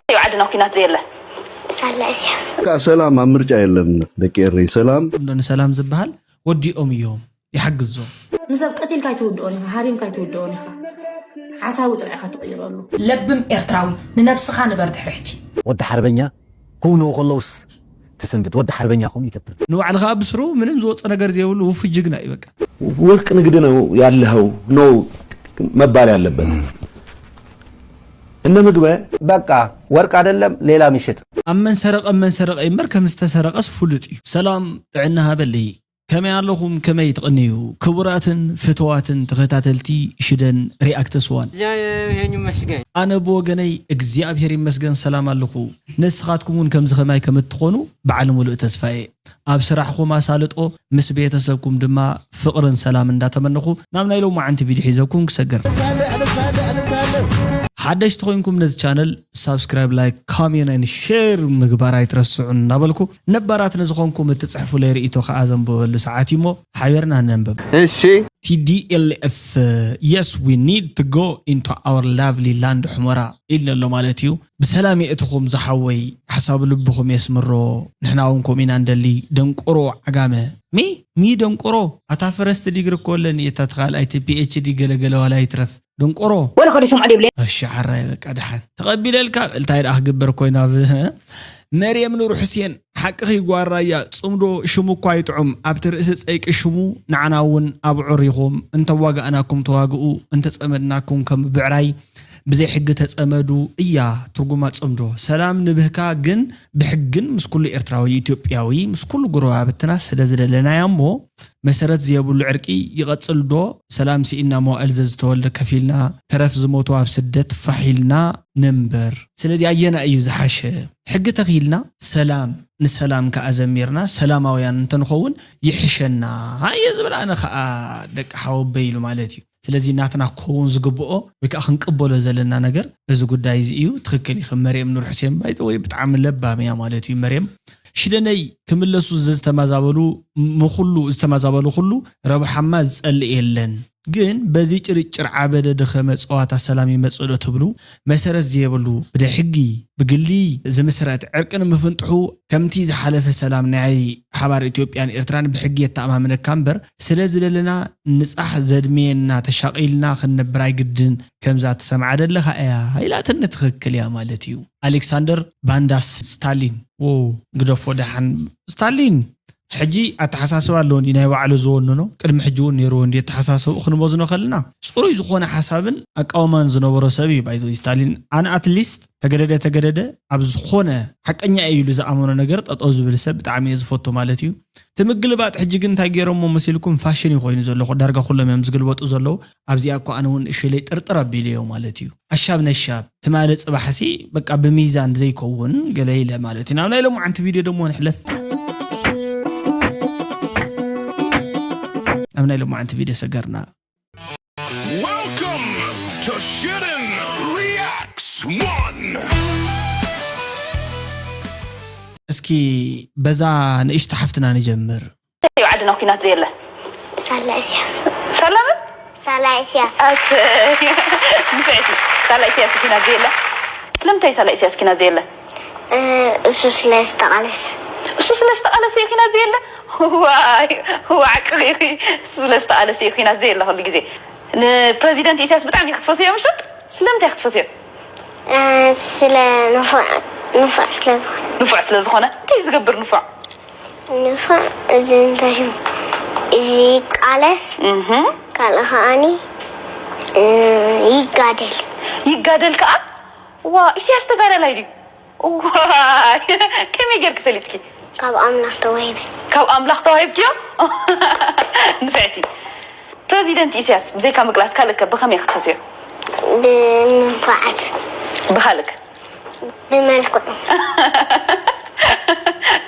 እዩ ዓድና ኩናት ዘየለ። ሳላ እስያስ። በቃ ሰላም ኣብ ምርጫ የለን ደቂ ኤረይ፣ ሰላም። እንዶ ንሰላም ዝበሃል ወዲኦም እዮም ይሓግዞም። ንሰብ ቀቲልካ ኣይትውድኦን ኢኻ፣ ሃሪምካ ኣይትውድኦን ኢኻ። ሓሳቡ ጥራይ ኢኻ ትቕይረሉ። ለብም ኤርትራዊ፣ ንነብስኻ ንበር ድሕሪ ሕጂ። ወዲ ሓርበኛ ክውንኡ ከለውስ ትስንብድ፣ ወዲ ሓርበኛ ከምኡ ይገብር። ንባዕልኻ ብስሩ ምንም ዝወጾ ነገር ዘይብሉ ውፉይ ጅግና እዩ በቃ። ወርቅ ንግድ ነው ያለኸው ነው መባል ያለበት። እነ ምግበ በቃ ወርቅ አይደለም ሌላ ምሽጥ። ኣብ መን ሰረቐ መን ሰረቐ እምበር ከም ዝተሰረቐስ ፍሉጥ እዩ። ሰላም ጥዕና ሃበለይ። ከመይ ኣለኹም? ከመይ ትቕንዩ? ክቡራትን ፍትዋትን ተኸታተልቲ ሽደን ሪኣክትስ ዋን። እግዚኣብሔር ይመስገን። ኣነ ብወገነይ እግዚኣብሔር ይመስገን ሰላም ኣለኹ። ንስኻትኩም እውን ከምዚ ከማይ ከም እትኾኑ በዓል ሙሉእ ተስፋ እየ። ኣብ ስራሕኹም ኣሳልጦ፣ ምስ ቤተሰብኩም ድማ ፍቕርን ሰላም እንዳተመነኹ ናብ ናይ ሎማዓንቲ ቪድዮ ሒዘኩም ክሰግር። ሓደሽቲ ኮይንኩም ነዚ ቻነል ሳብስክራይብ፣ ላይክ፣ ኮሜንት፣ ሼር ምግባር ኣይትረስዑ እናበልኩ፣ ነባራት ንዝኾንኩም እትጽሕፉለይ ርእይቶ ከኣ ዘንብበሉ ሰዓት እዩሞ ሓቢርና ነንብብ። እሺ። ቲ ዲ ኤል ኤፍ፣ yes, we need to go into our lovely land ሑመራ ኢልና ኣሎ ማለት እዩ። ብሰላም የእትኹም ዝሓወይ፣ ሓሳብ ልብኹም የስምሮ። ንሕና እውን ከምኡ ኢና እንደሊ። ደንቆሮ ዓጋመ። ሚ? ሚ ደንቆሮ? ኣታ ፈረስት ዲግሪ እኮ ኣለኒ፣ እታ እቲ ካልኣይቲ ፒ ኤች ዲ ገለገለ ዋላ ይትረፍ። ደንቆሮ። ወላ ከዲ ስምዖ ደብለ። እሺ፣ ሓራይ በቃ ደሓን። ተቐቢለልካ፣ እንታይ ደኣ ክግበር ኮይና ብ-፣ መርየም ኑር ሕሴን፣ ሓቅኺ ጓል ራያ፣ ጽምዶ ሽሙ እኳ ይጥዑም፣ ኣብቲ ርእሲ ጸይቂ ሽሙ ንዓና እውን ኣብዑር ኢኹም፣ እንተዋጋእናኩም ተዋግኡ፣ እንተጸመድናኩም ከም ብዕራይ፣ ብዘይ ሕጊ ተጸመዱ እያ ትርጉማ ጽምዶ። ሰላም ንብህካ ግን ብሕግን ምስ ኩሉ ኤርትራዊ ኢትዮጵያዊ ምስ ኩሉ ጎረባብትና ስለ ዝደለናያ እሞ መሰረት ዘየብሉ ዕርቂ ይቐጽል ዶ? ሰላም ስኢንና መዋእል ዘዝተወልደ ከፊልና ተረፍ ዝሞቱ ኣብ ስደት ፋሕ ኢልና ንንበር። ስለዚ ኣየና እዩ ዝሓሸ? ሕጊ ተኺልና ሰላም ንሰላም ከኣ ዘሚርና ሰላማውያን እንተንኸውን ይሕሸና እየ ዝብል ኣነ ከኣ ደቂ ሓወቦይ ኢሉ ማለት እዩ። ስለዚ ናትና ክኸውን ዝግብኦ ወይ ከዓ ክንቅበሎ ዘለና ነገር እዚ ጉዳይ እዚ እዩ። ትኽክል እዩ። ከም መርየም ኑር ሕሴን ባይተ ወይ ብጣዕሚ ለባም እያ ማለት እዩ። መርየም ሽደነይ ክምለሱ ዝተማዛበሉ ምኩሉ ዝተማዛበሉ ኩሉ ረብሓማ ዝጸልእ የለን። ግን በዚ ጭርጭር ዓበደ ድኸመ ጸዋታ ሰላም ይመጽእ ዶ ትብሉ? መሰረት ዘየብሉ ብደይ ሕጊ ብግሊ ዝምስረት ዕርቂ ንምፍንጥሑ ከምቲ ዝሓለፈ ሰላም ናይ ሓባር ኢትዮጵያን ኤርትራን ብሕጊ የተኣማምነካ እምበር ስለ ዝደለና ንጻሕ ዘድምየና ተሻቒልና ክንነብር ኣይግድን ከምዛ ትሰምዓ ደለኻ እያ ኢላትኒ ትኽክል እያ ማለት እዩ። ኣሌክሳንደር ባንዳስ ስታሊን። ዎ ግደፎ ደሓን ስታሊን ሕጂ ኣተሓሳስባ ኣለዎ እንዲ ናይ ባዕሉ ዝወንኖ ቅድሚ ሕጂ እውን ነይርዎ እንዲ ኣተሓሳስብኡ ክንመዝኖ ከለና ጽሩይ ዝኾነ ሓሳብን ኣቃውማን ዝነበሮ ሰብ እዩ ባይዘ ስታሊን ኣነ ኣትሊስት ተገደደ ተገደደ ኣብ ዝኾነ ሓቀኛ እዩ ኢሉ ዝኣመኖ ነገር ጠጠው ዝብል ሰብ ብጣዕሚ እየ ዝፈቱ ማለት እዩ። ትምግልባጥ ሕጂ ግን እንታይ ገይሮሞ መሲልኩም ፋሽን እዩ ኮይኑ ዘሎ ዳርጋ ኩሎም እዮም ዝግልበጡ ዘለዉ። ኣብዚኣ እኮ ኣነ እውን እሽለይ ጥርጥር ኣቢለዮ ማለት እዩ። ኣሻብ ነሻብ ትማሊ ጽባሕሲ በቃ ብሚዛን ዘይከውን ገለ ኢለ ማለት እዩ። ናብ ናይ ሎማዓንቲ ቪድዮ ደሞ ንሕለፍ። ኣብ ናይ ሎማዓንቲ ቪድዮ ሰገርና። Welcome to Shitten Reacts one. እስኪ በዛ ንእሽቲ ሓፍትና ንጀምር። እዩ ዓድና ኩናት ዘየለ። ሳላ እስያስ። ሳላ መን? ሳላ እስያስ። ኣሰይ። ንፍዕቲ። ሳላ እስያስ ኩናት ዘየለ። ስለምንታይ ሳላ እስያስ ኩናት ዘየለ? እ፣ እሱ ስለ ዝተቓለስ። እሱ ስለ ዝተቓለሰ እዩ ኩናት ዘየለ? ዋይ፣ ዋዕ ቅኺኺ። እሱ ስለ ዝተቓለሰ እዩ ኩናት ዘየለ ኩሉ ግዜ። ንፕረዚደንት ኢሳያስ ብጣዕሚ ክትፈትዮ ምሽጥ? ስለምንታይ ክትፈትዮ? እ፣ ስለ ንፉዕ፣ ንፉዕ ስለ ዝኾነ። ንፉዕ ስለ ዝኾነ? እንታይ እዩ ዝገብር ንፉዕ? ንፉዕ እዚ እንታይ እዩ? እዚ ይቃለስ፣ እህ። ካልእ ከኣኒ፣ እ፣ ይጋደል። ይጋደል ከኣ? ዋ፣ ኢሳያስ ተጋዳላይ ድዩ? ዋይ፣ ከመይ ጌርኪ ፈሊጥኪ? ካብ ኣምላኽ ተዋሂበ። ካብ ኣምላኽ ተዋሂብክዮ? ንፍዕቲ። ፕረዚደንት ኢሳያስ ብዘይካ ምቅላስ ካልእ ከ ብኸመይ ክትፈትዮ? ብመንፋዓት። ብኻልእ ከ? ብመልክዑ።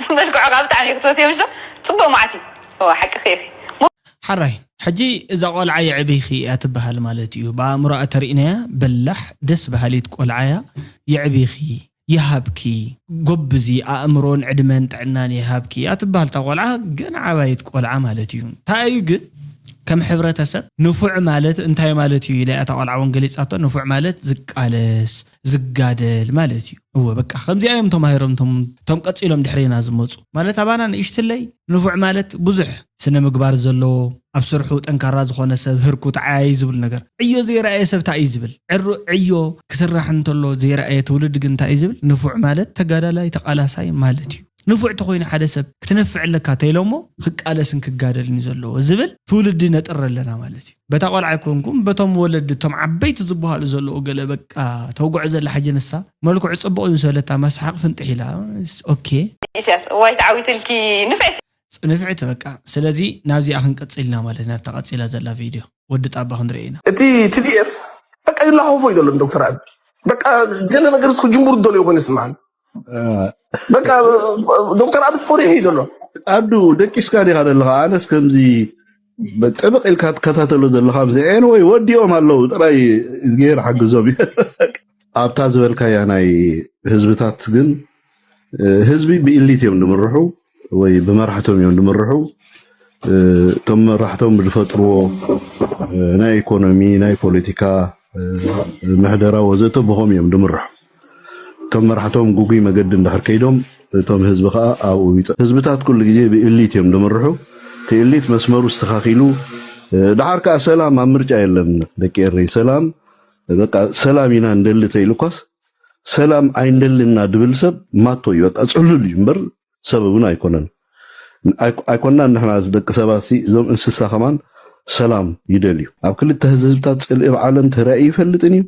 ብመልክዑ ከኣ ብጣዕሚ ክትፈትዮ ምሽ ዶ? ጽቡቕ መዓት እዩ። ኦ፣ ሓቅኺ ኢኺ። ሓራይ፣ ሕጂ እዛ ቆልዓ የዕብይኺ እያ ትበሃል ማለት እዩ። ብኣእምሮኣ ተሪእናያ በላሕ ደስ በሃሊት ቆልዓ እያ። የዕብይኺ፣ ይሃብኪ፣ ጎብዚ፣ ኣእምሮን ዕድመን ጥዕናን ይሃብኪ እያ ትበሃል። እታ ቆልዓ ገና ዓባይት ቆልዓ ማለት እዩ። እንታይ እዩ ግን ከም ሕብረተሰብ ንፉዕ ማለት እንታይ ማለት እዩ ኢላ እታ ቆልዓ እውን ገሊፃቶ። ንፉዕ ማለት ዝቃለስ ዝጋደል ማለት እዩ። እወ በቃ ከምዚኣ እዮም ተማሂሮም እቶም እቶም ቀፂሎም ድሕሬና ዝመፁ። ማለት ኣባና ንእሽትለይ ንፉዕ ማለት ብዙሕ ስነ ምግባር ዘለዎ፣ ኣብ ስርሑ ጠንካራ ዝኾነ ሰብ፣ ህርኩት፣ ዓያዪ ዝብል ነገር። ዕዮ ዘይረኣየ ሰብ እንታይ እዩ ዝብል? ዕሩ ዕዮ ክስራሕ እንተሎ ዘይረኣየ ትውልዲ ግን እንታይ እዩ ዝብል? ንፉዕ ማለት ተጋዳላይ ተቓላሳይ ማለት እዩ። ንፉዕ ተኾይኑ ሓደ ሰብ ክትነፍዕ ኣለካ ተይሎሞ ክቃለስን ክጋደልን እዩ ዘለዎ ዝብል ትውልዲ ነጥር ኣለና ማለት እዩ። በታ ቆልዓ ኣይኮንኩም በቶም ወለዲ እቶም ዓበይቲ ዝበሃሉ ዘለዉ ገለ በቃ ተውግዖ ዘላ ሕጂ ንሳ መልክዑ ጽቡቕ እዩ ምስ በለታ መስሓቕ ፍንጥሕ ኢላ። ኦኬ። ኢሳያስ እዋይ ተዓዊትልኪ ንፍዕቲ። ንፍዕቲ በቃ። ስለዚ ናብዚኣ ክንቀጽል ኢና ማለት ናብታ ቀጺላ ዘላ ቪድዮ ወዲ ጣባ ክንርኢ ኢና። እቲ ቲ ዲ ኤፍ በቃ ይላኸፎ እዩ ዘሎ ዶክተር ኣቢ በቃ ገለ ነገር ክጅምሩ ዝደልዩ ኮይኑ ይስምዓኒ። በቃ ዶክተር ኣቢ ፈሪሑ እዩ ዘሎ። ኣዱ ደቂስካ ዲኻ ዘለኻ? ኣነስ ከምዚ ጥብቕ ኢልካ ትከታተሎ ዘለኻ ምስ ኤንወይ ወዲኦም ኣለዉ ጥራይ እዝግሄር ሓግዞም እዩ። ኣብታ ዝበልካያ ናይ ህዝብታት ግን ህዝቢ ብኢሊት እዮም ዝምርሑ ወይ ብመራሕቶም እዮም ዝምርሑ። እቶም መራሕቶም ዝፈጥርዎ ናይ ኢኮኖሚ፣ ናይ ፖለቲካ ምሕደራ ወዘተ ብኸም እዮም ዝምርሑ። እቶም መራሕቶም ጉጉይ መገዲ እንድሕር ከይዶም እቶም ህዝቢ ከዓ ኣብኡ ይጠ ህዝብታት ኩሉ ግዜ ብኢሊት እዮም ዝምርሑ። እቲ ኢሊት መስመሩ ኣስተኻኺሉ ደሓር ከዓ ሰላም ኣብ ምርጫ የለን ደቂ ኤረይ ሰላም በቃ ሰላም ኢና እንደሊ ተይሉ እኳስ ሰላም ኣይንደልን ኢና ድብል ሰብ ማቶ እዩ በቃ ፅሉል እዩ እምበር ሰብ እውን ኣይኮነን። ኣይኮናን ንሕና ደቂ ሰባት ሲ እዞም እንስሳ ከማን ሰላም ይደልዩ። ኣብ ክልተ ህዝብታት ፅልኢ ኣብ ዓለም ተራእዩ ይፈልጥን እዩ።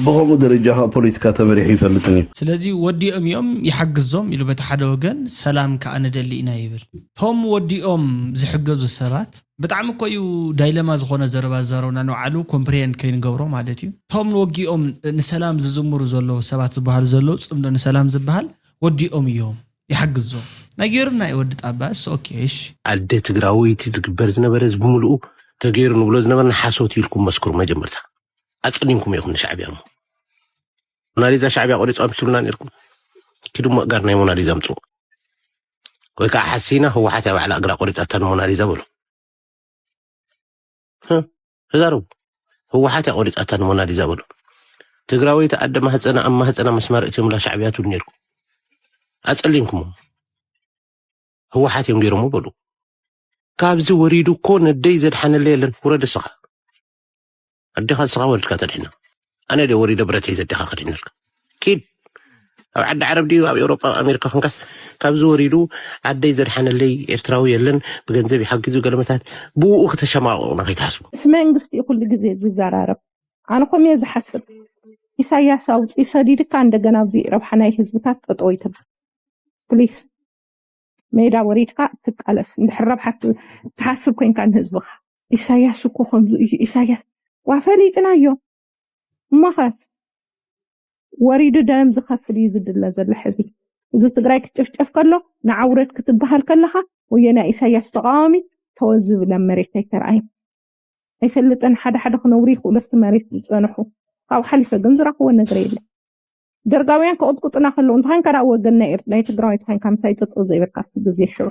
ብኸምኡ ደረጃ ከዓ ፖለቲካ ተመሪሑ ይፈልጥን እዩ። ስለዚ ወዲኦም እዮም ይሓግዞም ኢሉ በቲ ሓደ ወገን ሰላም ከዓ ንደሊ ኢና ይብል። ቶም ወዲኦም ዝሕገዙ ሰባት ብጣዕሚ እኮ እዩ ዳይለማ ዝኾነ ዘረባ ዝዛረቡና ንባዕሉ ኮምፕሪሄንድ ከይንገብሮ ማለት እዩ። እቶም ንወጊኦም ንሰላም ዝዝምሩ ዘለዉ ሰባት ዝበሃሉ ዘለዉ ፅምዶ ንሰላም ዝበሃል ወዲኦም እዮም ይሓግዞም ናይ ገይሩና እዩ ወዲ ጣባ እሱ ኦኬ እሺ ኣደ ትግራወይቲ ዝግበር ዝነበረ እዚ ብምልኡ ተገይሩ ንብሎ ዝነበርና ሓሶት ኢልኩም መስክሩ መጀመርታ ኣፀሊምኩም ኢኹም ንሻዕብያ እሞ ሞናሊዛ ሻዕብያ ቆሪፃ ትብሉና ነርኩም ኪዱ እሞ እጋር ናይ ሞናሊዛ ምፅኡ ወይ ከዓ ሓሲና ህወሓት እያ ባዕላ እግራ ቆሪፃታ ንሞናሊዛ በሉ ተዛረቡ ህወሓት እያ ቆሪፃታ ንሞናሊዛ በሉ ትግራወይቲ ኣደ ማህፀና ኣብ ማህፀና መስማር እትዮምላ ሻዕብያ ትብሉ ነርኩም ኣፀሊምኩሞ ህወሓት እዮም ገይሮሞ በሉ ካብዚ ወሪዱ እኮ ነደይ ዘድሓነለ የለን ውረድ እስኻ ኣዴኻ እስኻ ወሪድካ ተድሕና ኣነ ደ ወሪደ ብረተይ ዘዴኻ ከድሕነልካ ኪድ ኣብ ዓዲ ዓረብ ድዩ ኣብ ኤውሮጳ ኣብ ኣሜሪካ ኮንካስ ካብዚ ወሪዱ ዓደይ ዘድሓነለይ ኤርትራዊ የለን ብገንዘብ ይሓግዙ ገለመታት ብኡ ክተሸማቕቑና ከይትሓስቡ ምስ መንግስቲ እዩ ኩሉ ግዜ ዝዘራረብ ኣነ ኮም እየ ዝሓስብ ኢሳያስ ኣውፅኡ ሰዲድካ እንደገና ኣብዚ ረብሓ ናይ ህዝብታት ጠጠው ይትብል ፕሊስ ሜዳ ወሪድካ ትቃለስ እንድሕር ረብሓ ትሓስብ ኮይንካ ንህዝብኻ ኢሳያስ እኮ ከምዚ እዩ ኢሳያስ ዋ ፈሊጥናዮ እሞኸ ወሪዱ ደም ዝኸፍል እዩ ዝድለ ዘሎ ሕዚ እዚ ትግራይ ክጭፍጨፍ ከሎ ንዓውረድ ክትበሃል ከለኻ ወየና ኢሳያስ ተቃዋሚ ተወዝብ ናብ መሬት ኣይተረኣዩ ኣይፈልጥን ሓደ ሓደ ክነብሩ ይኽእሉ ኣብቲ መሬት ዝፀንሑ ካብኡ ሓሊፈ ግን ዝረኽቦ ነገር የለን ደርጋውያን ከቕጥቁጥና ከለዉ እንተኾይንካ ደኣ ወገን ናይ ኤርት- ናይ ትግራዋይ ተኾይንካ ምሳይ ጠጠው ዘይበልካ ኣብቲ ግዜ ሽዑ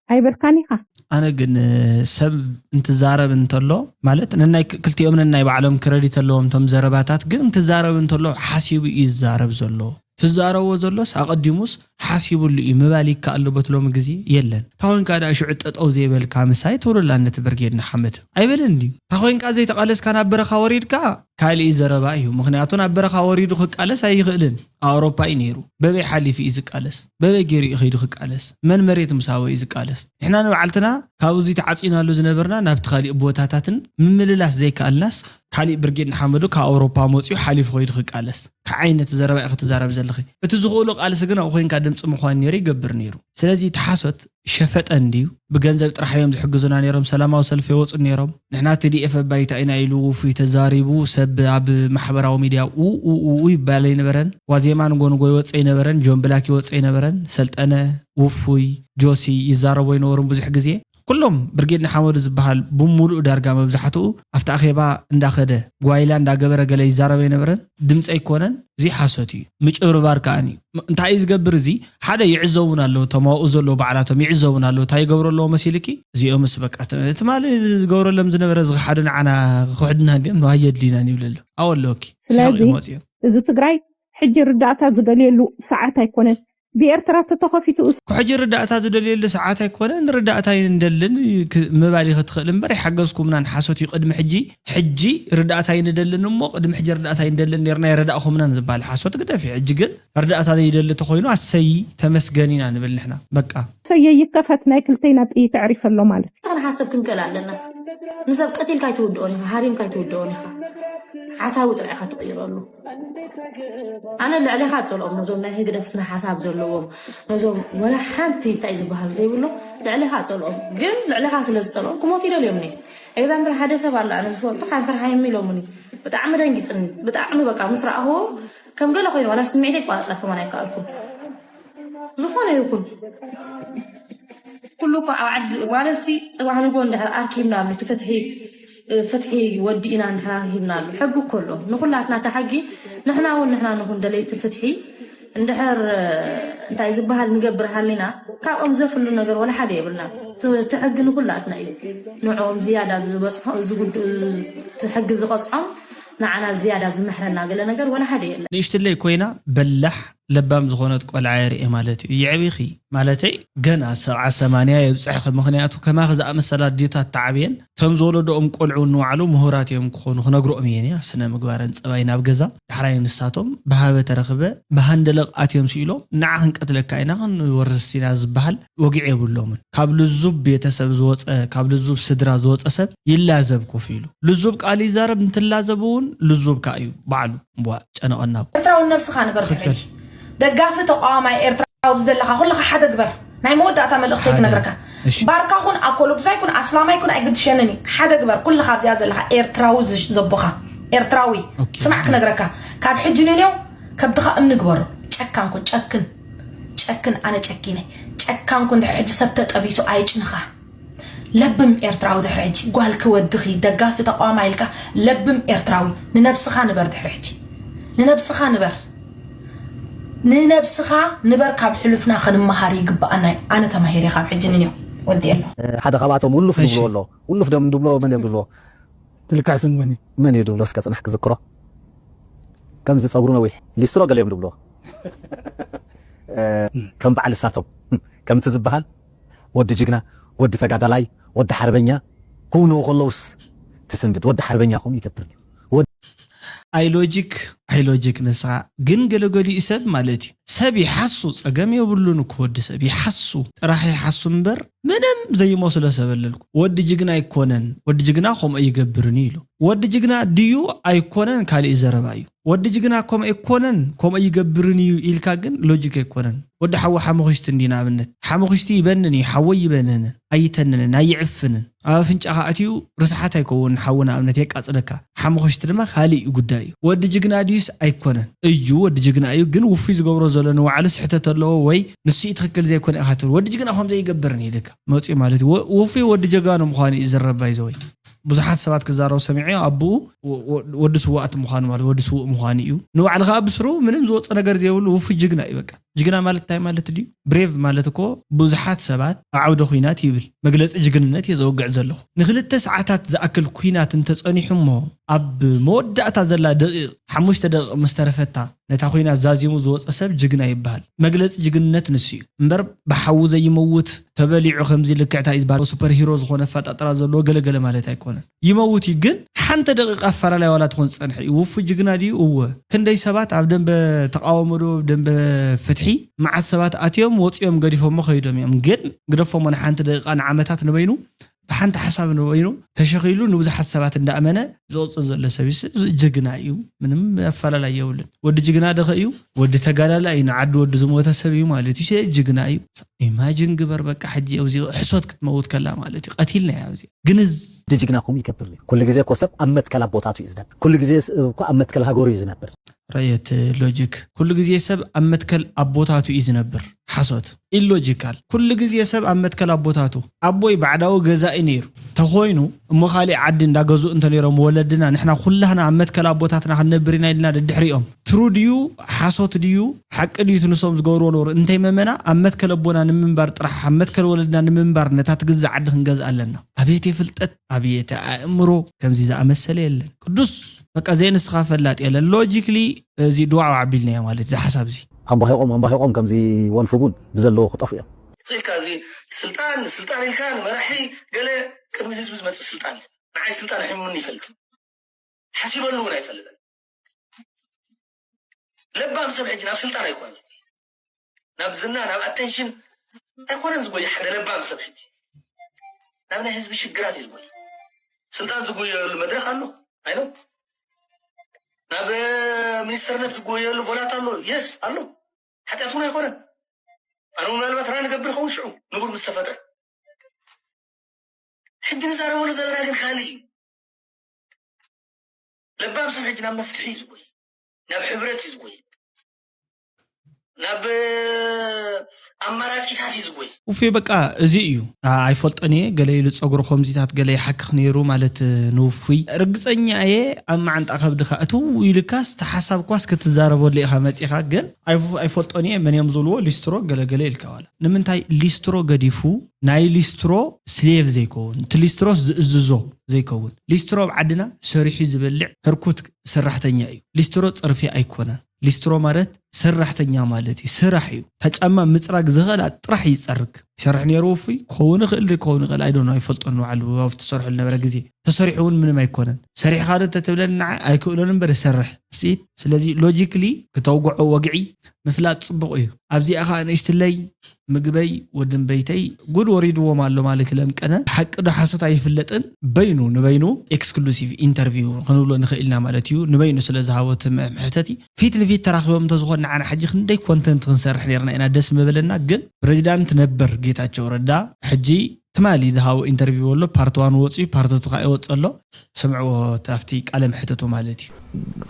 ኣይበልካን ኢኻ ኣነ ግን ሰብ እንትዛረብ እንተሎ ማለት ነናይ ክ- ክልቲኦም ነናይ ባዕሎም ክረዲት ኣለዎም እቶም ዘረባታት ግን እንትዛረብ እንተሎ ሓሲቡ እዩ ዝዛረብ ዘሎ ትዛረቦ ዘሎስ ኣቐዲሙስ ሓሲቡሉ እዩ ምባል ይከኣል ዶ በቲ ሎሚ ግዜ የለን እንታ ኮንካ ደኣ ሽዑ ጠጠው ዘይበልካ ምሳይ ትብሉላ ነቲ ብርጌድ ንሓመድ ኣይበለን ድዩ እንታ ኮንካ ዘይተቓለስካ ናብ በረኻ ወሪድካ ካሊእ ዘረባ እዩ ምኽንያቱ ናብ በረኻ ወሪዱ ክቃለስ ኣይኽእልን ኣውሮፓ እዩ ነይሩ በበይ ሓሊፉ እዩ ዝቃለስ በበይ ገይሩ እዩ ከይዱ ክቃለስ መን መሬት ምስ ሃቦ እዩ ዝቃለስ ንሕና ንባዕልትና ካብ እዙይ ተዓፂናሉ ዝነበርና ናብቲ ካሊእ ቦታታትን ምምልላስ ዘይከኣልናስ ካሊእ ብርጌድ ንሓመዱ ካብ ኣውሮፓ መፂኡ ሓሊፉ ከይዱ ክቃለስ እንታይ ዓይነት ዘረባ ኢኺ ትዛረቢ ዘለኺ እቲ ዝኽእሎ ቃልሲ ግን ኣብኡ ኮይንካ ድምፂ ምዃን ነይሩ ይገብር ነይሩ ስለዚ እቲ ሓሶት ሸፈጠ እንድዩ ብገንዘብ ጥራሕ እዮም ዝሕግዙና ነይሮም ሰላማዊ ሰልፊ የወፁን ነይሮም ንሕና ቲ ዲ ኤፍ ኣባይታ ኢና ኢሉ ውፉይ ተዛሪቡ ሰብ ኣብ ማሕበራዊ ሚድያ ኡኡኡ ይባል ኣይነበረን ዋዜማ ንጎ ንጎ ይወፅእ ኣይነበረን ጆን ብላክ ይወፅእ ኣይነበረን ሰልጠነ ውፉይ ጆሲ ይዛረቡ ኣይነበሩን ብዙሕ ግዜ ኩሎም ብርጌድ ንሓመዱ ዝበሃል ብምሉኡ ዳርጋ መብዛሕትኡ ኣብቲ ኣኼባ እንዳኸደ ጓይላ እንዳገበረ ገለ ይዛረብ ኣይነበረን። ድምፂ ኣይኮነን፣ እዚ ሓሶት እዩ። ምጭብርባር ከኣኒ እዩ። እንታይ እዩ ዝገብር እዚ? ሓደ ይዕዘቡን ኣለዉ፣ ተማውኡ ዘለዉ ባዕላቶም ይዕዘቡን ኣለዉ። እንታይ ይገብሩ ኣለዎ መሲልኪ? እዚኦምስ በቃ ተ- ትማሊ ዝገብረሎም ዝነበረ ዝኸሓዱ ንዓና ክኽሕዱና እንዲኦም ኣየድልዩናን ይብል ኣሎ። ኣወ ኣለወኪ። ስለዚ ስጋብ እዮም ወፂኦም። እዚ ትግራይ ሕጂ ርዳእታ ዝደልየሉ ሰዓት ኣይኮነን። ብኤርትራ ተተኸፊቱ እሱ ክሕጂ ርዳእታ ዝደልየሉ ሰዓት ኣይኮነ። ንርዳእታ ይንደልን ክ- ምባል ይኸትኽእል እምበር ይሓገዝኩምናን ሓሶት እዩ። ቅድሚ ሕጂ ሕጂ ርዳእታ ይንደልን እሞ ቅድሚ ሕጂ ርዳእታ ይንደልን ነርና ይረዳእኹምናን ዝበሃል ሓሶት ግደፊ። ሕጂ ግን ርዳእታ ዘይደሊ ተኾይኑ ኣሰይ ተመስገን ኢና ንብል ንሕና። በቃ። ሰየ ይከፈት ናይ ክልተይና ጥይት ኣዕሪፈ ኣሎ ማለት እዩ። ንሓሰብ ክንክእል ኣለና። ንሰብ ቀቲልካ ኣይትውድኦን ኢኻ፣ ሃሪምካ ኣይትውድኦን ኢኻ። ሓሳቡ ጥራይ ኢኻ ትቕይረሉ። ኣነ ልዕሌኻ ጸልኦም ነዞም ናይ ህግደፍ ስነ ሓሳብ ዘለዎም ነዞም ወላ ሓንቲ እንታይ ዝበሃል ዘይብሎ ልዕሌኻ ጸልኦም። ግን ልዕሌኻ ስለ ዝጸልኦም ክሞት ይደልዮም ኒ ኤግዛምፕል ሓደ ሰብ ኣለ ኣነ ዝፈልጡ ካንሰር ሃይም ኢሎምኒ። ብጣዕሚ ደንጊጽኒ። ብጣዕሚ በቃ ምስ ረኣኽዎ ከም ገለ ኮይኑ ዋላ ስምዒት ይቋረጸ ከማን ኣይከኣልኩን። ዝኾነ ይኹን ኩሉ እኮ ኣብ ዓዲ ማለት ሲ ጽባሕ ንጎ እንድሕር ኣርኪብናሉ እቲ ፍትሒ ፍትሒ ወዲእና እንድሕር ኣርኪብናሉ ሕጊ እኮ ኣሎ ንኹላትና እታ ሕጊ። ንሕና እውን ንሕና ንኹን ደለይቲ ፍትሒ እንድሕር እንታይ ዝበሃል ንገብር ሃሊና ካብኦም ዘፍሉ ነገር ወላ ሓደ የብልና። እቲ ሕጊ ንኹላትና እዩ። ንዕኦም ዝያዳ ዝበፅሖ ዝጉድ ሕጊ ዝቐፅዖም ንዓና ዝያዳ ዝምሕረና ገለ ነገር ወላ ሓደ የለን። ንእሽትለይ ኮይና በላሕ ለባም ዝኾነት ቆልዓ የርእየ ማለት እዩ። የዕቢኺ ማለተይ ገና ሰብዓ ሰማንያ የብፅሕኺ። ምኽንያቱ ከማኺ ዝኣመሰላ ኣዴታት ተዓብየን ከም ዝወለደኦም ቆልዑ ንባዕሉ ምሁራት እዮም ክኾኑ ክነግሮኦም እየ እያ ስነ ምግባረን ፀባይ ናብ ገዛ ዳሕራይ ንሳቶም ብሃበ ተረኽበ ብሃንደለቕ ኣትዮም ስኢሎም ንዓ ክንቀትለካ ኢና ክንወርስስ ኢና ዝበሃል ወግዒ የብሎምን። ካብ ልዙብ ቤተሰብ ዝወፀ ካብ ልዙብ ስድራ ዝወፀ ሰብ ይላዘብ ኮፍ ኢሉ ልዙብ ቃል ይዛረብ። እንትላዘብ እውን ልዙብ ከዓ እዩ ባዕሉ። እምቧ ጨነቐና እኮ። ኤርትራዊ ነብስኻ ንበር ትኽክል። ድሕሪ ደጋፊ ተቃዋማይ ኤርትራዊ ኣብዚ ዘለኻ ኩልኻ ሓደ ግበር። ናይ መወዳእታ መልእኽተይ ሓደ። ክነግረካ። እሺ። ባርካ ኩን ኣኮሎጉዛይ ኩን ኣስላማይ ኩን ኣይግድሸንን እዩ። ሓደ ግበር ኩልኻ ኣብዚኣ ዘለኻ ኤርትራዊ ዝሽ- ዘቦኻ ኤርትራዊ ኦኬ፣ ስማዕ ኦኬ። ክነግረካ ካብ ሕጂ ንኔው ከብድኻ እምኒ ግበሮ። ጨካን ኩን ጨክን ጨክን ኣነ ጨኪነ ጨካን ኩን ድሕሪ ሕጂ ሰብ ተጠቢሱ ኣይጭንኻ። ለብም ኤርትራዊ ድሕሪ ሕጂ ጓልኪ ወድኺ ደጋፊ ተቃዋማይ ኢልካ ለብም ኤርትራዊ ንነብስኻ ንበር ድሕሪ ሕጂ ንነብስኻ ንበር ንነብስኻ ንበር ካብ ሕሉፍና ክንመሃር ይግብኣና እዩ ኣነ ተማሂረ ካብ ሕጂ ንኔው ወዲ ኣሎ ሓደ ካብኣቶም ውሉፍ እሺ። ዝብሎ ኣሎ ውሉፍ ደም ዝብሎ መን እዮም ዝብሎ ልካዕ ስም መን እዩ? መን እዩ ዝብሎ እስከ ጽናሕ ክዝክሮ ከምዚ ጸጉሩ ነዊሕ ሊስትሮ ገለ እዮም ዝብሎ ከም በዓል እሳቶም ከምቲ ዝበሃል ወዲ ጅግና፣ ወዲ ተጋዳላይ፣ ወዲ ሓርበኛ ክውንኡ ከለውስ ትስንብድ። ወዲ ሓርበኛ ከምኡ ይገብር ድዩ? ወዲ ኣይ ሎጂክ ኣይ ሎጂክ ንስኻ ግን ገለገሊኡ ሰብ ማለት እዩ ሰብ ይሓሱ ጸገም የብሉን እኮ ወዲ ሰብ ይሓሱ ጥራሕ ይሓሱ እምበር ምንም ዘይመስሎ ሰብ ኣለልኩ ወዲ ጅግና ኣይኮነን ወዲ ጅግና ከምኡ ኣይገብርን እዩ ኢሉ ወዲ ጅግና ድዩ ኣይኮነን ካሊእ ዘረባ እዩ ወዲ ጅግና ከምኡ ኣይኮነን ከምኡ ኣይገብርን እዩ ኢልካ ግን ሎጂክ ኣይኮነን ወዲ ሓዊ ሓሙኽሽቲ እንዲ ንኣብነት ሓሙኽሽቲ ይበንን እዩ ሓወይ ይበንንን ኣይተንንን ኣይዕፍንን ኣብ ኣፍንጫኻ ኣትዩ ርስሓት ኣይከውን ሓዊ ንኣብነት የቃፅለካ ሓሙኽሽቲ ድማ ካሊእ እዩ ጉዳይ እዩ ወዲ ጅግና ድዩስ ኣይኮነን እዩ ወዲ ጅግና እዩ ግን ውፉይ ዝገብሮ ዘሎ ንባዕሉ ስሕተት ኣለዎ ወይ ንሱ እዩ ትኽክል ዘይኮነ ኢኻ ትብል ወዲ ጅግና ከምዚ ኣይገብርን ኢልካ መፅኡ ማለት እዩ ወ- ውፉይ ወዲ ጀጋኑ ምዃኑ እዩ ዝረባይ ዘወይ ብዙሓት ሰባት ክዛረቡ ሰሚዐ ኣቦኡ ወ- ወ- ወዲ ስዋእቲ ምዃኑ ማለት ወዲ ስውእ ምዃኑ እዩ ንባዕሉ ከዓ ብስሩ ምንም ዝወፀ ነገር ዘይብሉ ውፉይ ጅግና እዩ በቃ ጅግና ማለት እንታይ ማለት ድዩ? ብሬቭ ማለት እኮ ብዙሓት ሰባት ኣብ ዓውደ ኹናት ይብል መግለፂ ጅግንነት እየ ዘወግዕ ዘለኹ። ንክልተ ሰዓታት ዝኣክል ኲናት እንተፀኒሑ እሞ ኣብ መወዳእታ ዘላ ደቂቕ ሓሙሽተ ደቂቕ ምስ ተረፈታ ነታ ኲናት ዛዚሙ ዝወፀ ሰብ ጅግና ይበሃል። መግለፂ ጅግንነት ንሱ እዩ እምበር ብሓዊ ዘይመውት ተበሊዑ ከምዚ ልክዕታ እዩ ዝበሃል ሱፐር ሂሮ ዝኾነ ኣፈጣጥራ ዘለዎ ገለገለ ማለት ኣይኮነን። ይመውት እዩ ግን ሓንቲ ደቂቃ ኣፈላላይ ዋላ ትኾን ዝጸንሐ እዩ። ውፉይ ጅግና ድዩ? እወ። ክንደይ ሰባት ኣብ ደንበ ተቓውሞ ዶ ደንበ ፍትሒ መዓት ሰባት ኣትዮም ወጺኦም ገዲፎሞ ከይዶም እዮም። ግን ግደፎሞ ንሓንቲ ደቂቃ ንዓመታት ንበይኑ ብሓንቲ ሓሳብ ንበይኑ ተሸኺሉ ንብዙሓት ሰባት እንዳእመነ ዝቕጽል ዘሎ ሰብ እዩ። ጅግና እዩ። ምንም ኣፈላላይ የብሉን። ወዲ ጅግና ደኸ እዩ? ወዲ ተጋዳላይ እዩ። ንዓዱ ወዲ ዝሞተ ሰብ እዩ ማለት እዩ። ጅግና እዩ። ኢማጅን ግበር በቃ ሕጂ ኣብዚ ሕሶት ክትመውት ከላ ማለት እዩ። ቀቲልናያ ኣብዚ። ግን እዚ ጅግና ከምኡ ይገብር እዩ። ኩሉ ግዜ እኮ ሰብ ኣብ መትከል ኣቦታቱ እዩ ዝነብር። ኩሉ ግዜ እኮ ኣብ መትከል ሃገሩ እዩ ዝነብር። ረእየት ሎጂክ። ኩሉ ግዜ ሰብ ኣብ መትከል ኣቦታቱ እዩ ዝነብር። ሓሶት። ኢሎጂካል። ኩሉ ግዜ ሰብ ኣብ መትከል ኣቦታቱ። ኣቦይ ባዕዳዊ ገዛኢ ነይሩ ተኾይኑ እሞ ካሊእ ዓዲ እንዳገዝኡ እንተ ነይሮም ወለድና ንሕና ኩላህና ኣብ መትከል ኣቦታትና ክንነብር ኢና ኢልና ደድሕሪኦም። ትሩ ድዩ ሓሶት ድዩ ሓቂ ድዩ እቲ ንሶም ዝገብርዎ ነበሩ እንተይመመና ኣብ መትከል ኣቦና ንምንባር ጥራሕ ኣብ መትከል ወለድና ንምንባር ነታ ትግዛእ ዓዲ ክንገዝእ ኣለና። ኣቤት የፍልጠት ኣቤት ኣእምሮ ከምዚ ዝኣመሰለ የለን። ቅዱስ በቃ ዘይንስኻ ፈላጥ የለን። ሎጂክሊ እዚ ድዋዕ ኣቢልናዮ ማለት እዚ ሓሳብ እዚ ኣምባሂቖም ኣምባሂቖም ከምዚ ወንፍጉን ብዘለዎ ክጠፉ እዮም። ኢልካ እዚ ስልጣን ስልጣን ኢልካ ንመራሒ ገለ ቅድሚ ህዝቢ ዝመፅእ ስልጣን እዩ። ንዓይ ስልጣን ሒሙኒ ይፈልጥ ሓሲበሉ እውን ኣይፈልጥን። ለባም ሰብ ሕጂ ናብ ስልጣን ኣይኮነ ናብ ዝና ናብ ኣቴንሽን ኣይኮነን ዝጎይ ሓደ ለባም ሰብ ሕጂ ናብ ናይ ህዝቢ ሽግራት እዩ ዝጎይ። ስልጣን ዝጉየሉ መድረክ ኣሎ ኣይኖ ናብ ሚኒስተርነት ዝጎየሉ ቦላት ኣሎ የስ ኣሎ ሓጢኣት እውን ኣይኮነን። ኣነ ምናልባት ራን ገብር ኸውን ሽዑ ንቡር ምስ ተፈጥረ ሕጂ ንዛረበሉ ዘለና ግን ካልእ እዩ። ለባም ሰብ ሕጂ ናብ መፍትሒ እዩ ዝጎይ ናብ ሕብረት እዩ ዝጎይ ናብ ኣማራፂታት እዩ ዝጎይ። ውፌ በቃ እዚ እዩ። ኣይፈልጦን እየ ገለ ኢሉ ፀጉሩ ከምዚታት ገለ ይሓክኽ ነይሩ ማለት ንውፉይ ርግፀኛ እየ። ኣብ መዓንጣ ከብድኻ እትው ኢልካስ ተሓሳብኳስ ክትዛረበሉ ኢኻ መፂኻ ግን ኣይፈልጦን እየ መን እዮም ዝብልዎ ሊስትሮ ገለገለ ኢልካ ዋላ ንምንታይ ሊስትሮ ገዲፉ ናይ ሊስትሮ ስሌቭ ዘይከውን እቲ ሊስትሮስ ዝእዝዞ ዘይከውን ሊስትሮ ኣብ ዓድና ሰሪሑ ዝበልዕ ህርኩት ሰራሕተኛ እዩ። ሊስትሮ ፀርፊ ኣይኮነን። ሊስትሮ ማለት ሰራሕተኛ ማለት እዩ። ስራሕ እዩ። እታ ጫማ ምፅራግ ዝኽእል ጥራሕ ይፀርግ። ይሰርሕ ነይሩ ውፉይ ክኸውን ይኽእል ዘይክኸውን ይኽእል ኣይዶኖ ኣይፈልጦን ንባዕሉ ኣብ ትሰርሑ ዝነበረ ግዜ ተሰሪሑ እውን ምንም ኣይኮነን። ሰሪሕኻ ዶ ተትብለኒ ንዓይ ኣይክእሎን እምበር እሰርሕ ስኢት። ስለዚ ሎጂክሊ ክተውግዖ ወግዒ ምፍላጥ ፅቡቕ እዩ። ኣብዚኣ ኸዓ ንእሽትለይ ምግበይ ወድን በይተይ ጉድ ወሪድዎም ኣሎ ማለት እዩ። ለምቀነ ሓቂ ዶ ሓሶት ኣይፍለጥን በይኑ ንበይኑ ኤክስክሉሲቭ ኢንተርቪው ክንብሎ ንኽእል ኢና ማለት እዩ። ንበይኑ ስለ ዝሃቦ እቲ መሕተቲ ፊት ንፊት ተራኺቦም እንተዝኾን ንዓና ሕጂ ክንደይ ኮንተንት ክንሰርሕ ነርና ኢና ደስ ምበለና። ግን ፕሬዚዳንት ነበር ጌታቸው ረዳ ሕጂ ትማሊ ዝሃቦ ኢንተርቪው ኣሎ ፓርት ዋን ወፂኡ ፓርት ቱ ከዓ ይወፅ ኣሎ። ስምዕዎ ኣብቲ ቃለ መሕተቱ ማለት እዩ።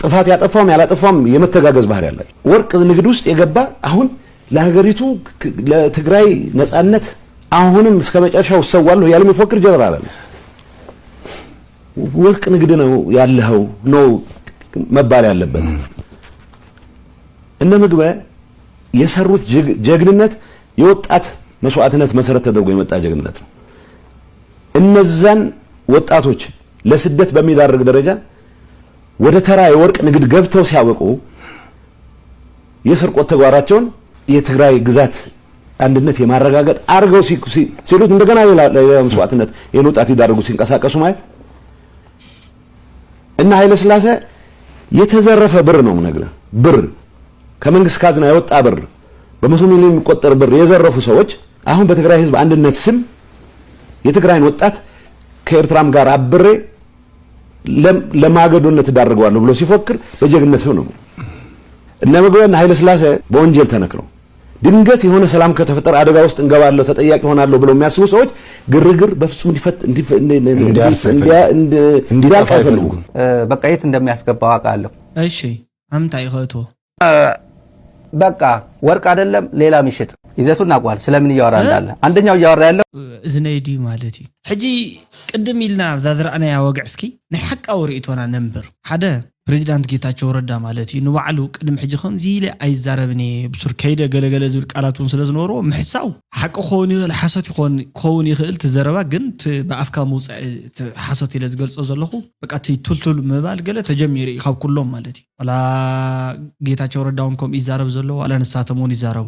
ጥፋት ያጠፋውም ያላጠፋውም የመተጋገዝ ባህሪ ያላቸው ወርቅ ንግድ ውስጥ የገባ አሁን ለሀገሪቱ ለትግራይ ነጻነት አሁንም እስከ መጨረሻው እሰዋለሁ እያለ የሚፎክር ጀነራል አለ። ወርቅ ንግድ ነው ያለኸው ነው መባል ያለበት። እነ ምግበ የሰሩት ጀግንነት የወጣት መስዋዕትነት መሰረት ተደርጎ የመጣ ጀግንነት ነው። እነዛን ወጣቶች ለስደት በሚዳርግ ደረጃ ወደ ተራ የወርቅ ንግድ ገብተው ሲያበቁ የስርቆት ተግባራቸውን የትግራይ ግዛት አንድነት የማረጋገጥ አድርገው ሲሉት እንደገና ሌላ መስዋዕትነት ይህን ወጣት ይዳርጉ ሲንቀሳቀሱ ማየት እና ኃይለ ሥላሴ የተዘረፈ ብር ነው የምነግርህ። ብር ከመንግስት ካዝና የወጣ ብር በመቶ ሚሊዮን የሚቆጠር ብር የዘረፉ ሰዎች አሁን በትግራይ ህዝብ አንድነት ስም የትግራይን ወጣት ከኤርትራም ጋር አብሬ ለማገዶነት እዳርገዋለሁ ብሎ ሲፎክር በጀግንነት ስም ነው። እነ ምግበ እነ ኃይለ ሥላሴ በወንጀል ተነክረው ድንገት የሆነ ሰላም ከተፈጠረ አደጋ ውስጥ እንገባለሁ ተጠያቂ ሆናለሁ ብለው የሚያስቡ ሰዎች ግርግር በፍጹም እንዲፈት እንዲያልፍ አይፈልጉም። በቃ የት እንደሚያስገባው አውቃለሁ። እሺ አምታይ ኸእቶ በቃ ወርቅ አይደለም ሌላ ምሽጥ ይዘቱ እናውቀዋል። ስለምን እያወራ እንዳለ አንደኛው እያወራ ያለው እዝነይ ድዩ ማለት እዩ። ሕጂ ቅድም ኢልና ኣብዛ ዝረኣናያ ወግዕ እስኪ ናይ ሓቃዊ ርእይቶና ነንብር። ሓደ ፕሬዚዳንት ጌታቸው ረዳ ማለት እዩ ንባዕሉ ቅድም ሕጂ ከምዚ ኢለ ኣይዛረብን እየ ብሱር ከይደ ገለገለ ዝብል ቃላት እውን ስለ ዝነበርዎ ምሕሳው ሓቂ ክኸውን ይኽእል ሓሶት ይኸውን ክኸውን ይኽእል እቲ ዘረባ ግን እቲ ብኣፍካ ምውፃእ እቲ ሓሶት ኢለ ዝገልፆ ዘለኹ በቃ እቲ ቱልቱል ምባል ገለ ተጀሚሩ እዩ ካብ ኩሎም ማለት እዩ ዋላ ጌታቸው ረዳ እውን ከምኡ ይዛረብ ዘሎ ዋላ ንሳቶም እውን ይዛረቡ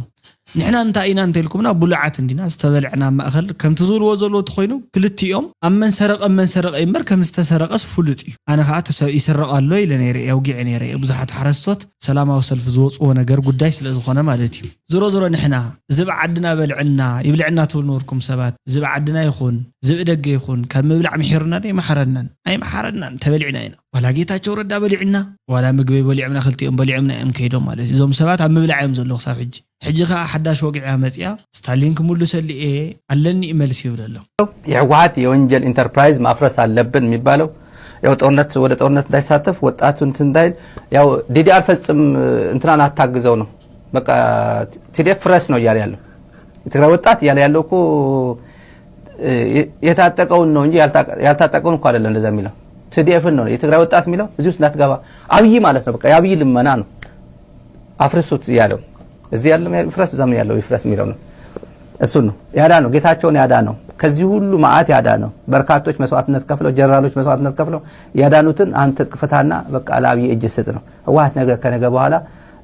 ንሕና እንታይ ኢና እንተኢልኩምና ብሉዓት እንዲና ዝተበልዕና ኣብ ማእኸል ከምቲ ዝብልዎ ዘለዉ ተኮይኑ ክልቲኦም ኣብ መን ሰረቐ መን ሰረቐ እምበር ከም ዝተሰረቐስ ፍሉጥ እዩ ኣነ ከዓ ተሰ- ይስረቕ ኣሎ ኢለ ነይረ እየ ኣውጊዐ ነይረ እየ ብዙሓት ሓረስቶት ሰላማዊ ሰልፊ ዝወፅዎ ነገር ጉዳይ ስለ ዝኾነ ማለት እዩ ዝሮ ዝሮ ንሕና ዝብ ዓድና በልዕና ይብልዕና ትብሉ ነበርኩም ሰባት ዝብ ዓድና ይኹን ዝብ ደገ ይኹን ካብ ምብላዕ ምሒሩና ዶ ይመሓረናን ኣይመሓረናን ተበሊዕና ኢና ዋላ ጌታቸው ረዳ በሊዕና ዋላ ምግበይ በሊዖምና ክልቲኦም በሊዖምና እዮም ከይዶም ማለት እዩ እዞም ሰባት ኣብ ምብላዕ እዮም ዘለዉ ክሳብ ሕጂ ሕጂ ከኣ ሓዳሽ ወግዒ እያ መጺኣ ስታሊን ክምልሰሉ እየ ኣለኒ እዩ መልሲ ይብል ኣሎ። የሕወሓት የወንጀል ኢንተርፕራይዝ ማፍረስ ኣለብን የሚባለው ያው ጦርነት፣ ወደ ጦርነት እንዳይሳተፍ፣ ወጣቱ እንትን እንዳይል፣ ያው ዲዲአር ፈጽም እንትናን አታግዘው ነው። በቃ ቲዲኤፍ ፍረስ ነው እያለ ያለው። የትግራይ ወጣት እያለ ያለው እኮ የታጠቀውን ነው እንጂ ያልታጠቀውን እኮ አይደለም እንደዛ የሚለው። ቲዲኤፍን ነው የትግራይ ወጣት የሚለው። እዚህ ውስጥ እንዳትገባ፣ አብይ ማለት ነው። በቃ የአብይ ልመና ነው። አፍርሱት እያለው፣ እዚህ ያለው ይፍረስ፣ እዛም ያለው ይፍረስ የሚለው ነው። እሱን ነው ያዳነው፣ ጌታቸውን ያዳነው፣ ከዚህ ሁሉ መዓት ያዳነው። በርካቶች መስዋዕትነት ከፍለው፣ ጀነራሎች መስዋዕትነት ከፍለው ያዳኑትን አንተ ጥፍታና በቃ ለአብይ እጅ ስጥ ነው። ህወሓት ነገ ከነገ በኋላ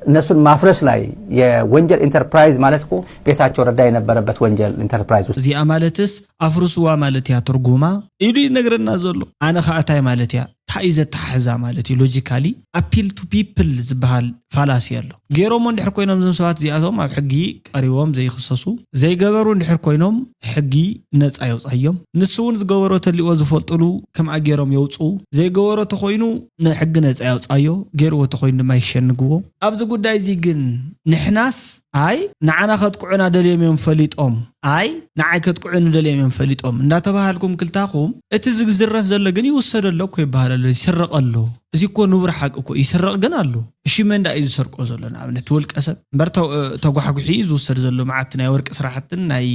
እነሱን ማፍረስ ላይ የወንጀል ኢንተርፕራይዝ ማለት እኮ ጌታቸው ረዳ የነበረበት ወንጀል ኢንተርፕራይዝ ውስጥ። እዚኣ ማለትስ ኣፍርስዋ ማለት እያ ትርጉማ ኢሉ ይነግረና ዘሎ። ኣነ ከዓ እንታይ ማለት እያ? እንታይ እዩ ዘተሓሕዛ ማለት እዩ? ሎጂካሊ ኣፒል ቱ ፒፕል ዝበሃል ፋላሲ ኣሎ። ገይሮሞ እንድሕር ኮይኖም እዞም ሰባት እዚኣቶም ኣብ ሕጊ ቀሪቦም ዘይክሰሱ፣ ዘይገበሩ እንድሕር ኮይኖም ሕጊ ነፃ የውፃዮም። ንሱ እውን ዝገበሮ ተልእዎ ዝፈልጥሉ ከምኣ ገይሮም የውፅኡ። ዘይገበሮ ተኮይኑ ንሕጊ ነፃ የውፃዮ፣ ገይርዎ ተኮይኑ ድማ ይሸንግዎ። ኣብዚ ጉዳይ እዚ ግን ንሕናስ ኣይ ንዓና ከጥቅዑና ደልዮም እዮም ፈሊጦም፣ ኣይ ንዓይ ከጥቅዑኒ ደልዮም እዮም ፈሊጦም እንዳተባሃልኩም ክልታኹም፣ እቲ ዝዝረፍ ዘሎ ግን ይውሰድ ኣሎ እኮ ይበሃል ኣሎ፣ ይስረቕ ኣሎ። እዚ እኮ ንቡር ሓቂ እኮ እዩ። ይስረቕ ግን ኣሎ። እሺ መን ደኣ እዩ ዝሰርቆ ዘሎ? ንኣብነት ውልቀ ሰብ እምበር ተ- ተጓሕጉሒ እዩ ዝውሰድ ዘሎ። መዓት ናይ ወርቂ ስራሕትን ናይ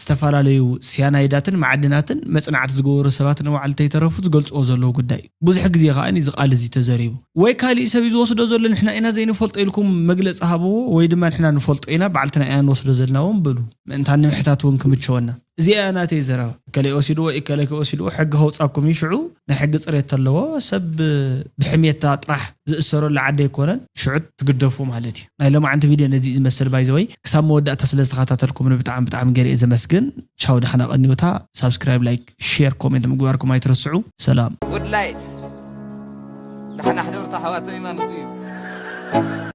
ዝተፈላለዩ ስያናይዳትን ማዕድናትን መፅናዕቲ ዝገበሩ ሰባት ንባዕሉ እንተይተረፉ ዝገልፅዎ ዘለዉ ጉዳይ እዩ። ብዙሕ ግዜ ከዓ እዚ ቃል እዚ ተዘሪቡ ወይ ካሊእ ሰብ እዩ ዝወስዶ ዘሎ፣ ንሕና ኢና ዘይንፈልጦ ኢልኩም መግለፂ ሃብዎ፣ ወይ ድማ ንሕና ንፈልጦ ኢና ባዕልትና ኢና ንወስዶ ዘለና እውን በሉ፣ ምእንታን ንምሕታት እውን ክምቸወና። እዚኣ እያ ናተይ ዘረባ። እከለ ወሲድዎ እከለ ወሲድዎ ሕጊ ከውፃኩም እዩ። ሽዑ ናይ ሕጊ ፅሬት ተለዎ ሰብ ብሕሜታ ጥራሕ ዝእሰረሉ ዓዲ ኣይኮነን። ሽዑ ትግደፉ ማለት እዩ። ናይ ሎማዓንቲ ቪድዮ ነዚ እዩ ዝመስል። ባይዘወይ ክሳብ መወዳእታ ስለ ዝተኸታተልኩምኒ ብጣዕሚ ብጣዕሚ ገይረ እየ ዘመስግን። ቻው፣ ደሓና ቀንዩታ። ሳብስክራይብ፣ ላይክ፣ ሼር፣ ኮሜንት ምግባርኩም ኣይትረስዑ። ሰላም። ጉድላይት ደሓና ሕደርቱ ኣሕዋተይ ማለት እዩ።